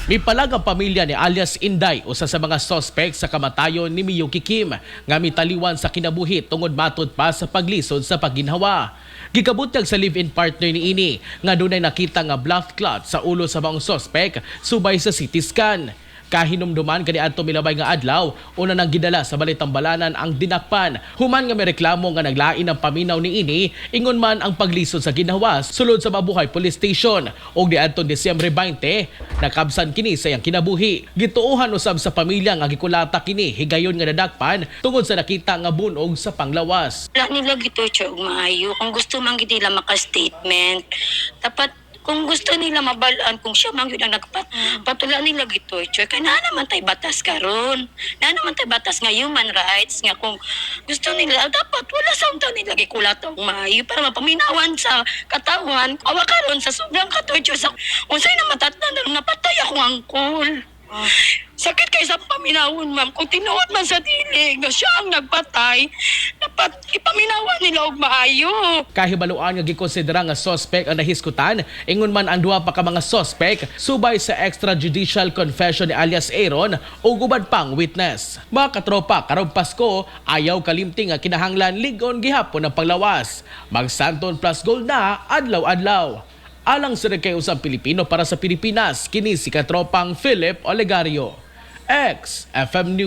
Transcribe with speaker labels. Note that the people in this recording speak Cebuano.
Speaker 1: Mipalag ang pamilya ni alias Inday, usa sa mga sospek sa kamatayon ni Miyuki Kim, nga mitaliwan sa kinabuhi tungod matud pa sa paglisod sa pagginhawa. Gikabutyag sa live-in partner ni ini nga dunay nakita nga blood clot sa ulo sa maong sospek subay sa CT scan. Kahinumduman kaniadto milabay nga adlaw, una nang gidala sa balay tambalanan ang dinakpan. Human nga may reklamo nga naglain ang paminaw ni ini, ingon man ang paglisod sa ginhawa sulod sa Mabuhay Police Station. Og niadtong Disyembre 20, nakabsan kini sa iyang kinabuhi. Gituohan usab sa pamilya nga gikulata kini higayon nga nadakpan tungod sa nakita nga bunog sa panglawas.
Speaker 2: Wala nila gitorture og maayo. Kung gusto man gid nila maka-statement, dapat kung gusto nila mabalaan kung siya man gyud ang nagpat patula nila gitorture kay naa naman tay batas karon, naa naman tay batas nga human rights nga kung gusto nila, dapat wala sa unta nila gikulata og maayo para mapaminawan sa katawan. Awa karon sa sobrang ka-torture sa unsay na matatna na napatay akong angkol. Sakit kay sa paminawon, ma'am. Kung tinuod man sa dili nga siya ang nagpatay, dapat ipaminawan nila og maayo.
Speaker 1: Kahibaluan nga gikonsidera nga suspect ang nahiskutan, ingon man ang duha pa ka mga suspect subay sa extrajudicial confession ni alias Aaron ug uban pang witness. Mga katropa, karong Pasko, ayaw kalimti nga kinahanglan ligon gihapon ang panglawas. Mag-Xanthone Plus Gold na adlaw-adlaw. Alang sa kay usang Pilipino para sa Pilipinas, kini si katropang Philip Olegario. XFM News.